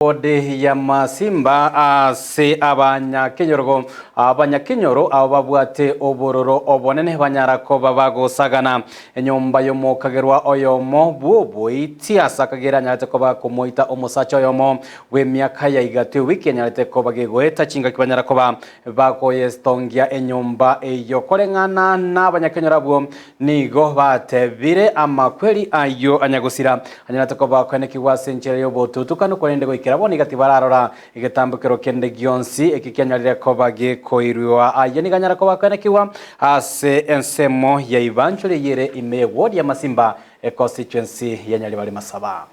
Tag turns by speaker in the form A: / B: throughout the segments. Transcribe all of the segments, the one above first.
A: Wodi ya Masimba ase abanyakenyoro abanyakenyoro abo babwate obororo obonene banyara koba bagosagana enyomba y'omokagerwa oyomo bw'oboiti ase akagera anyarete koba komoita omosacha oyomo bw'emiaka ya igato ewiki anyarete koba gegoeta chingaki banyara koba bakoyestongia enyomba eyio koreng'ana n'abanyakenyoro abwo Nigo batebire amakweri ayio anyagosira anyarete koba koenekigwa ase enchera y'obotutukanu, korende goikera bono iga tibararora egetambokero kende gionsi eki kianyarire koba gekoirwa. Ayio nigo anyare koba koenekigwa ase ensemo ya Ibanchori eyio ere ime y'ewodi ya Masimba, econstituency ya Nyaribari Masaba.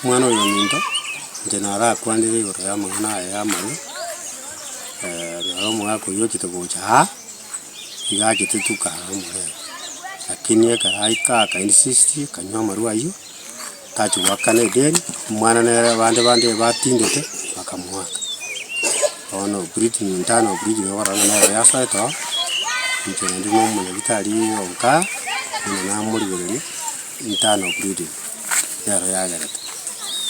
B: Omwana oyo ominto, inche narakwanire igoro ya amang'ana aya ya amarwa, noro omogaka oywo ochete gocha aa, iga achete tu kare omorembe. Lakini ekero aika aka insist, akanywa amarwa aywo, tachi goakana edeni, omwana nere abande bande batindete, bakamoaka. Bono breeding internal breeding okorora ng'a nere yasoete oo, inche naende na omonyagitari onka, buna namorigereria. Internal bleeding nero yagerete.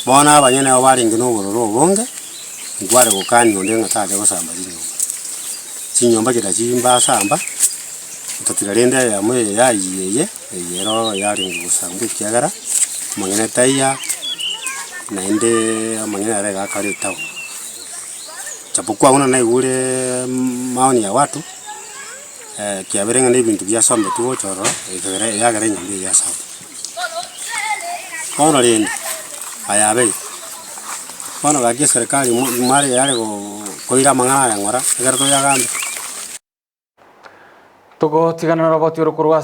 B: Bono abanyene nabo barenge na obororo obonge, nkware gokania onde ng'a tacha gosamba chinyomba. Chinyomba chiria chimbasamba, otatiga rende eyemo eye yayia eye, eye ero yarenge gosambwa ekiagera, omonyene taiya, naende omonyene ere iga akare etown. Japokuwa buna naigure maoni ya watu. Kiabere ng'a nebinto biasombetwe gocha ororo, ekagera yagera enyomba eyio yasamba. Bono rende, aya abeire, bono gaki eserekari mo mware yare go koira amang'ana aya ng'ora, ekero toyagambe.
A: Togotigana na roboti oro korwa.